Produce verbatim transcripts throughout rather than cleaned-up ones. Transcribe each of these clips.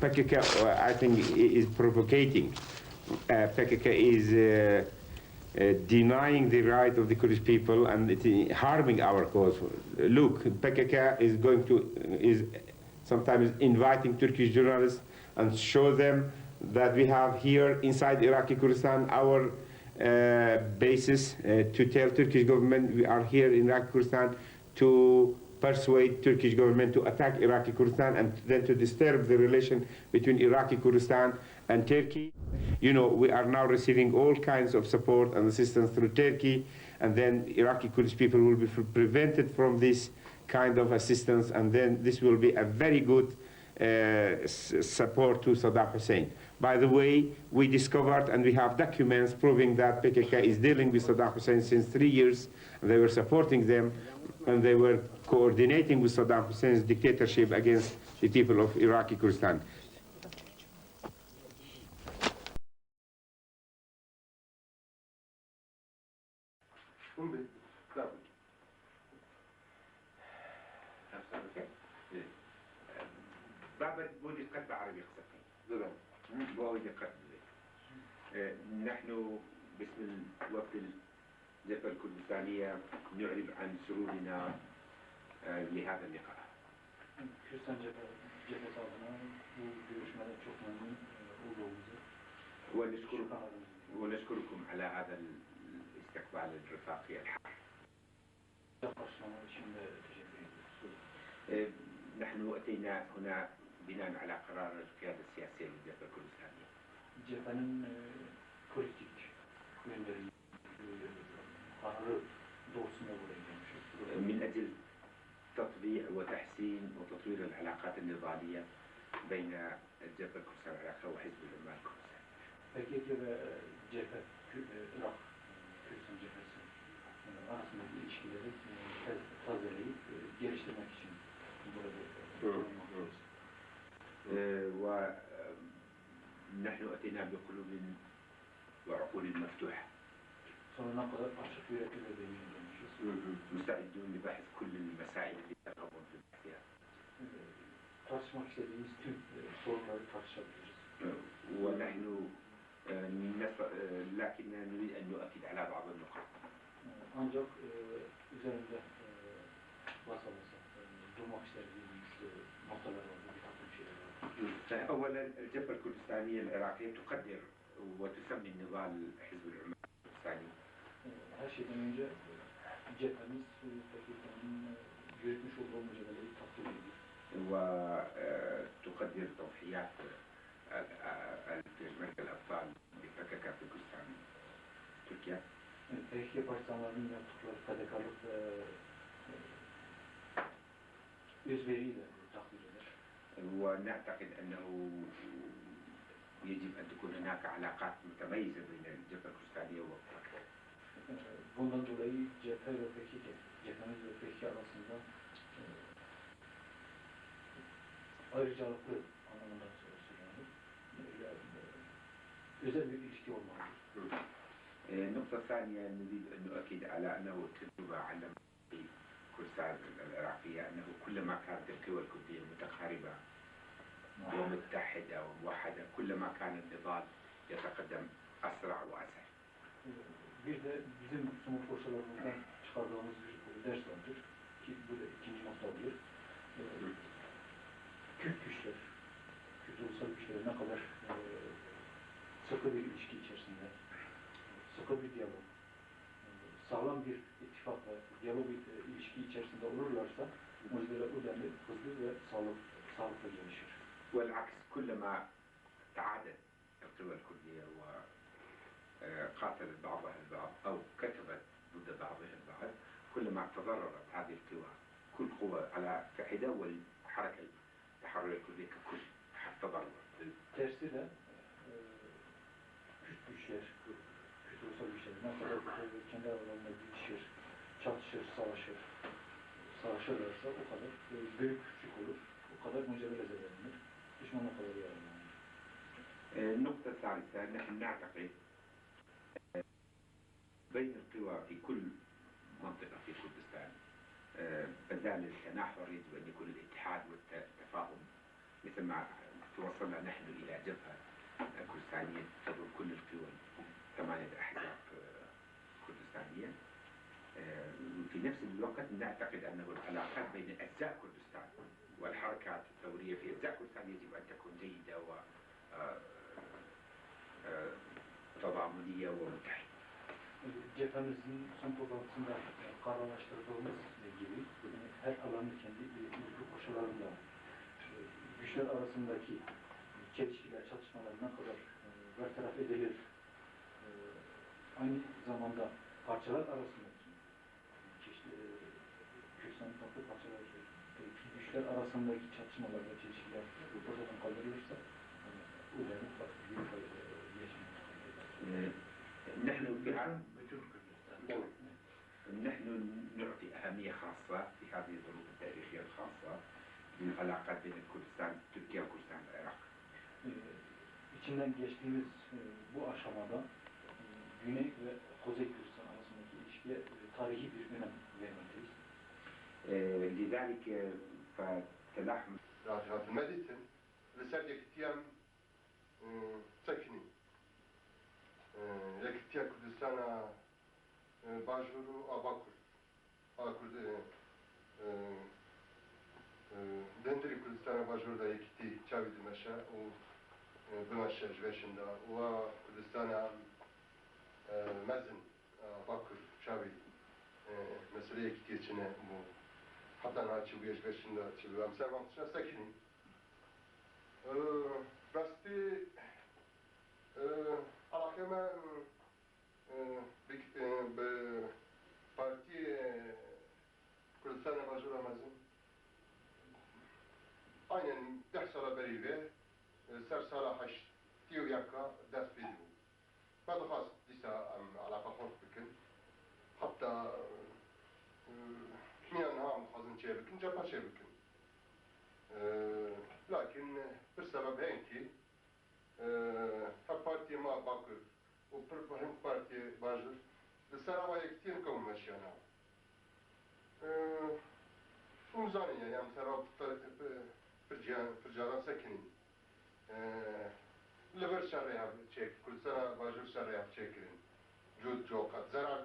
P K K, uh, I think, i- is provocating. Uh, P K K is uh, uh, denying the right of the Kurdish people and it is harming our cause. Look, P K K is going to is sometimes inviting Turkish journalists and show them that we have here inside Iraqi Kurdistan our uh, basis uh, to tell Turkish government we are here in Iraqi Kurdistan to persuade Turkish government to attack Iraqi Kurdistan and then to disturb the relation between Iraqi Kurdistan and Turkey. You know, we are now receiving all kinds of support and assistance through Turkey, and then Iraqi Kurdish people will be f- prevented from this kind of assistance, and then this will be a very good uh, s- support to Saddam Hussein. By the way, we discovered and we have documents proving that P K K is dealing with Saddam Hussein since three years. And they were supporting them and they were coordinating with Saddam Hussein's dictatorship against the people of Iraqi Kurdistan. بابا، بۆ دقت بە عەرەبی قسە بکەین. بەڵێ. بۆ ئەوەی دقت ببێت. نحن باسم الوفد الجبهة الكردستانية نعرب عن سرورنا لهذا اللقاء. Kürdistan Cephe, Cephesi adına bu görüşmeden çok memnun e, olduğumuzu, ونشكركم şükranlarımızı ونشكركم على هذا الاستقبال الرفاقي الحار. Karşılama için de teşekkür ediyoruz. نحن أتينا هنا بناء على قرار القيادة السياسية للجبهة الكردستانية. Cephenin e, politik yönleri, e, kararı doğrusunda buraya gelmişiz. من أجل تطبيع وتحسين وتطوير العلاقات النضالية بين الجبهة الكردستان العراقية وحزب العمال الكردستاني. P K K ve e, cephe, Kü- e, Irak, e, Kürdistan cephesi e, arasındaki ilişkileri e, tez- tazeleyip e, geliştirmek için burada e, bulunmaktayız. ونحن أتينا بقلوب وعقول مفتوحة. Sonuna kadar açık yürekli ve beynine gelmişiz. مستعدون لبحث كل المسائل اللي ترغبون في بحثها. E, Tartışmak istediğimiz tüm e, sorunları tartışabiliriz. ونحن آه، نس- آه، لكننا نريد أن نؤكد على بعض النقاط. Ancak e, üzerinde e, basa basa e, durmak istediğimiz e, noktalar var, bir takım şeyler var. أولا، الجبهة الكردستانية العراقية تقدر وتسمي النضال حزب العمال الكردستاني. E, Her şeyden önce e, cephemiz e, P K K'nın e, yürütmüş olduğu mücadeleyi takdir ediyor. وتقدر تضحيات ال- ال- البيشمركة الأبطال ب P K K في كردستان تركيا. P K K partizanlarının yaptıkları fedakarlık ve e, özveriyi de takdir eder. ونعتقد أنه يجب أن تكون هناك علاقات متميزة بين الجبهة الكردستانية و Bundan dolayı cephe ve P K K, cephemiz ve P K K arasında e, ayrıcalıklı anlamında söylüyorum. Öyle, e, özel bir ilişki olmalıdır. النقطة الثانية نريد أن نؤكد على أنه التجربة علمت كردستان العراقية أنه كلما كانت القوى الكردية متقاربة ومتحدة وموحدة، كلما كان النضال يتقدم أسرع وأسهل. Bir de bizim somut borçlarımızdan çıkardığımız bir ders vardır ki bu da ikinci nokta bir. Ee, Kürt güçler, Kürt ulusal güçleri ne kadar e, sıkı bir ilişki içerisinde, sıkı bir diyalog, e, sağlam bir ittifak ve diyalog e, ilişki içerisinde olurlarsa mücadele o denli hızlı ve sağlık, sağlıklı gelişir. والعكس، كلما تعادت القوى الكردية وقاتلت بعضها البعض أو كتبت ضد بعضها البعض، كلما تضررت هذه القوى، كل قوى على في حدة والحركة التحررية الكردية ككل تضررت. Tersi de e, Kürt güçler, Kürt ulusal güçler ne kadar e, kendi aralarında didişir, çatışır, savaşır, savaşırlarsa o kadar e, büyük Kürtçük olur, o kadar mücadele zedelenir, düşman o kadar yaralanır. النقطة الثالثة، نحن نعتقد بين القوى في كل منطقة في كردستان، آه، بدال التناحر يجب أن يكون الاتحاد والتفاهم، مثل ما وصلنا نحن إلى جبهة كردستانية تضم كل القوى، ثمانية أحزاب كردستانية. في نفس الوقت نعتقد أنه العلاقات بين أجزاء كردستان والحركات الثورية في أجزاء كردستان يجب أن تكون جيدة و، آه، آه، تضامنية ومتحدة. Cephemizin son toplantısında kararlaştırdığımız gibi, yani her alanın kendi, e, özgü koşullarında, e, güçler arasındaki çelişkiler, çatışmalar ne kadar, e, bertaraf edilir, e, aynı zamanda parçalar arasındaki, e, Kürdistan'ın farklı parçalar, e, güçler arasındaki çatışmalar ve çelişkiler ortadan kaldırılırsa, e, önemli bir büyük fayda, e, yaşanır. نحن في عام، نحن نعطي أهمية خاصة في هذه الظروف التاريخية الخاصة للعلاقات بين كردستان تركيا وكردستان العراق. Ee, içinden geçtiğimiz, e, bu aşamada, e, Güney ve Kuzey Kürdistan arasındaki ilişkiye, e, tarihi bir önem vermekteyiz. لذلك فتلاحم. Rahat rahat me dîtin, li ser yekitiya, e, sekinî. E, yekitiya Kurdistana, e, Bajûr û a Bakur. A Kurd, e, e, e, di hundirê Kurdistana Bajûr de yekîtî çavî dimeşe û, e, bimeşe ji vê şinda. Û a Kurdistana, e, mezin, e, Bakur çavî, e, meselê yekîtiyê çine bû. Heta niha çi bûye ji vê şinda çi bûye. Em ser van tişta sekinîn. E, rastî, e, eleqê me, Bi, bi Partiyê Kurdistana Bajûra Mezin aynen deh sala berî vê, ser sala heştê û yeka dest pê dibû. Me dixwest dîsa em eleqa xurt bikin. Heta, e, mîna niha em dixwazin çê bikin, cephe çê bikin. E, lakin pir sebeb heyên kî, e, hev partiyê me Bakur û pir him partiyê Bajûr li ser ava yekitiyê niqewime şiyana. Ee, hûn zanin, yani, em ser ava pir, pir, pir ciyan, pir caran sekinîn. Ee, li vir şerê hev çêk, Kurdistana Bajûr şerê hev çêkirin. Cût coqet, zerar, e,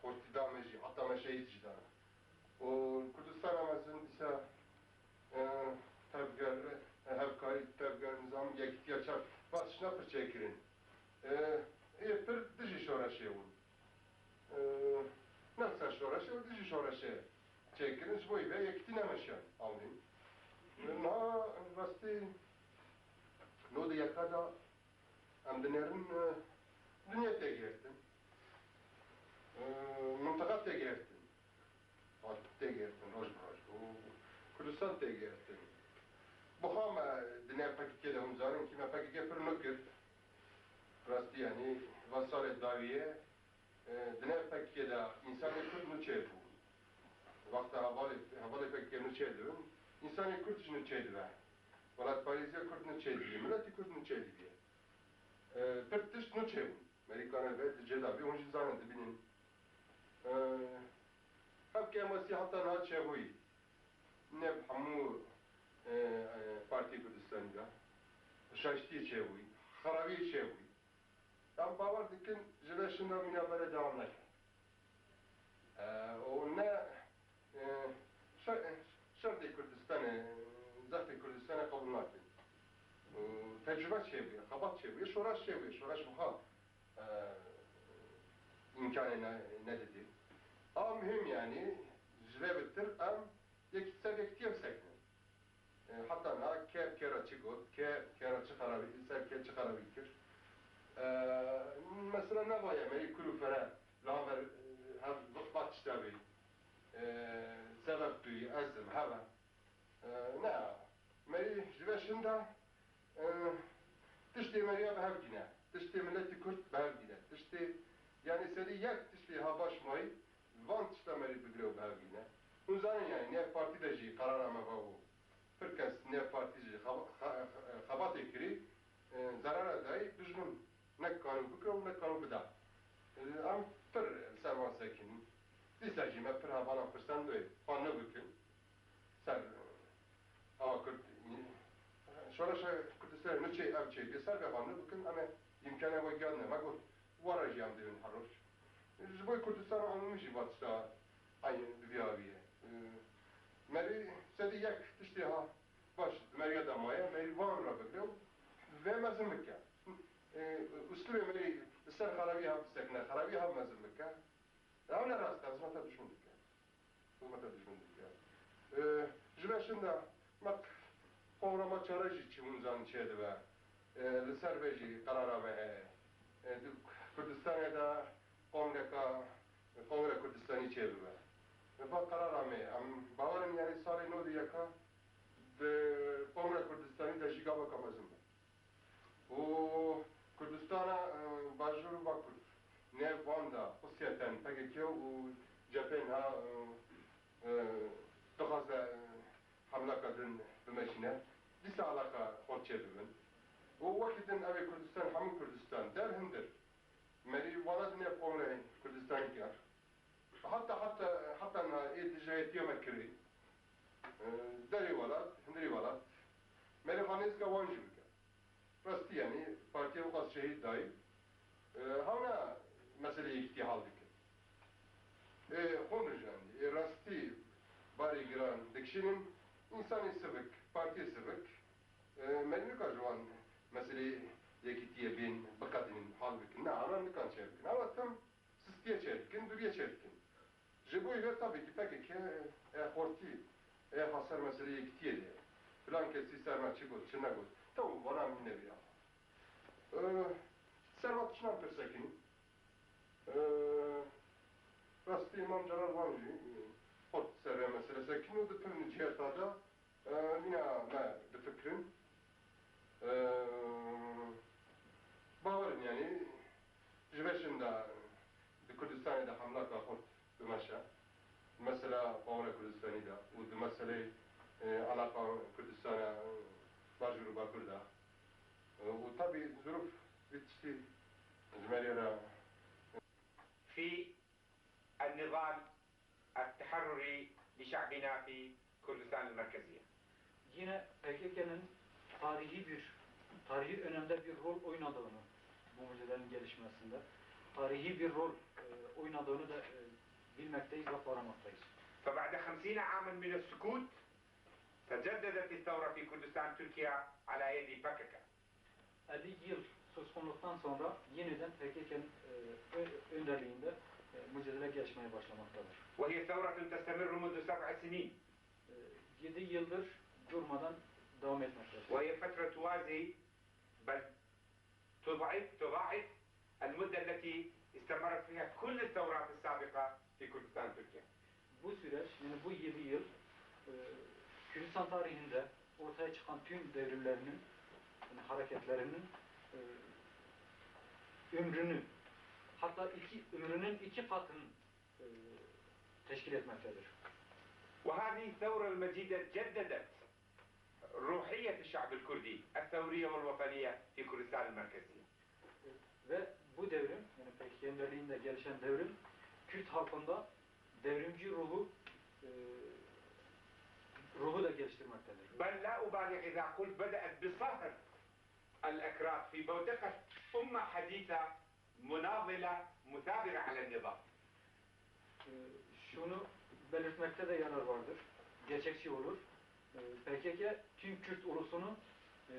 xortî da me jî, heta me şehîd jî dana. Û Kurdistana mezin dîsa, e, tevger, e, hevkarî, tevger, nizam, yekitiya çar, va tiştna pir çêkirin. E, ê pir dijî şoreşê bûn. E, ne ser şoreşê û dijî şoreşê çêkirin, ji bo vê yekitî nemeşiyan ewlîn. E, niha rastî nodê yeka de em dinêrin, e, dinya tê girtin. E, mintiqa tê girtin. Hat tê girtin roj bi roj. Û Kurdistan tê girtin. Buha me di nêv P K K de hûn zanin kî me P K K pir nû kir. Rastî, yanî, va salê dawiyê, e, di nêv P K K de însanê Kurd nû çêbû. Wexta hevalê, hevalê P K K nû çêdibin, însanê Kurd jî nû çêdibe. Welatparêziya Kurd nû çêdibiye, miletî Kurd nû çêdibiye. E, pir tişt nû çêbûn. Merîkana ve di cê de bî, hûn jî zanin, dibînin. E, Ev kêmasî heta niha çêbûyî. Ne bi hemû, e, e, Partiyê Kurdistanî de. Şaştiyê çêbûyî. Xerabiyê çêbûyî. Em bawer dikin ji vê şinda mîna berê dewam neke. E, û ne, e, şer, şerdê Kurdistanê, zextê Kurdistanê qebûl nakin. Û tecrube çêbûye, xebat çêbûye, şoreş çêbûye, şoreş wiha e, îmkanê ne-, nedidî. A muhîm, yanî, ji vê bitir em yek ser yekitiyê bisekinin. E, heta niha kê bi kê re çi got, kê bi kê re çi xerabî, ser kê çi xerabî kir. E, mesela nevaye me yê kur û fere li haver, e, hev va tişta bî. E, sebeb tu yî, ez im, hev e. E, ne, me yî ji vê şinda Ee, tiştê meriya bi hev gîne, tiştê miletî Kurd bi hev gîne, tiştê, yanî serî yek tiştê ha baş mayî, van tişta merî bigire û bi hev gîne. Hûn zanin, yanî nêv partî de jî qerara me va bû. Pir kes nêv partî jî xeba-, xe-, xe-, xebatê kirî, e, zerara dayî dijmin ne kanû bike û ne kanû bida. E, em pir li ser wan sekinîn. Dîsa jî me pir hevalan pirsan wê xwe nû bikin. Ser, e, ava Kurd, e, şoreşa Ser ne çê ev çê, bê ser ve hamle bikin, em ê îmkana we giyan ne. Me got, wara jî em dibin her roj. Ji bo Kurdistan amû min jî va tişta eyn bi vî avî ye. Merî sedî yek tiştê ha baş di meriya de maye, merî van re bigre û vê mezin bike. Uslubê merî li ser xerabî ha bisekine, xerabî ha mezin bike. Ew ne rast e, xizmeta dijmin dike. Hikûmeta dijmin dike. Ji beşin de me programa çare jî çi huncan çêdibe. Li ser vê jî qerara me heye. Di Kurdistanê de kongreka, Kongre Kurdistanî çêbibe. Bi qerara me, em bawer in, yanî salê nod û yeka di Kongre Kurdistanî de jî gaveka mezin be. Û Kurdistana, e, Bajûr û Bakur, nêv wan de xwestiyeten P K K û cephên ha, e, e, dixwaze, e, hemlaka din bimeşîne, dîsa alaqa xurt çêbibin. Û wekî din ev ê Kurdistan, hemû Kurdistan, der hindir, merî wana di nêv Kongreyê Kurdistanî kir. Heta, heta, heta niha ê dijayetiya me kirî, e, derê welat, hundirê welat, merê xwe nêzîka wan jî bike. Rastî, yanî, partiya wexas şehîd dayî, e, hewna meselê yekîtî hal dikin. Ê xwe nijandî, ê rastî barê giran dikişînin, însanê sivik, partiyê sivik, e, merî nikar ji wan meselê yekîtiyê bên biqedînin, hal bikin. Na, hewna nikan çê bikin. Hewna tim Sistiyê çêdikin, dûriyê çêdikin. Ji bo vê tabii ki P K K, e, xortî, e, ha ser meseleyê yekîtiyê de. Filan kesî ser me çi got, çi negot. Tamam, vana min nebîra. E, ser va tiştan pirsekî. E, rastî Îmam Celal van jî, e, xort ser vê meselê sekîn û di pir niciyeta de Mîna me difikirin. Bawer in, yanî ji beşin de di Kurdistanê de hemlaka xurt bimeşe. Mesela Pawara Kurdistanî de û di meselê, e, alaqa Kurdistana, e, Bajûr û Bakur de. E, û tabî zirûf vî tiştî ji merê re في النضال التحرري لشعبنا في كردستان المركزية. Yine P K K'nin tarihi bir, tarihi önemde bir rol oynadığını bu mücadelenin gelişmesinde, tarihi bir rol, e, oynadığını da, e, bilmekteyiz ve kavramaktayiz. فبعد خمسين عاما من السكوت، تجددت الثورة في كردستان تركيا على يد P K K. Elli yıl suskunluktan sonra yeniden P K K'nin, e, ö-, önderliğinde, e, mücadele gelişmeye başlamaktadır. وهي ثورة تستمر منذ سبع سنين. E, yedi yıldır durmadan devam etmektedir. وهي فترة توازي، بل تضعف، تضاعف المدة التي استمرت فيها كل الثورات السابقة في كردستان تركيا. Bu süreç, yani bu yedi yıl, e, Kürdistan tarihinde ortaya çıkan tüm devrimlerinin, yani hareketlerinin, e, ömrünü, hatta iki, ömrünün iki katını, e, teşkil etmektedir. وهذه الثورة المجيدة جددت روحية الشعب الكردي الثورية والوطنية في كردستان المركزية. Ve bu devrim, yani P K K'nin önderliğinde gelişen devrim, Kürt halkında devrimci ruhu, e, ruhu da geliştirmektedir. بل لا أبالغ إذا قلت بدأت بصهر الأكراد في بودقة أمة حديثة مناضلة مثابرة على النظام. E, şunu belirtmekte de yarar vardır. Gerçekçi olur. E, P K K tüm Kürt ulusunu, e,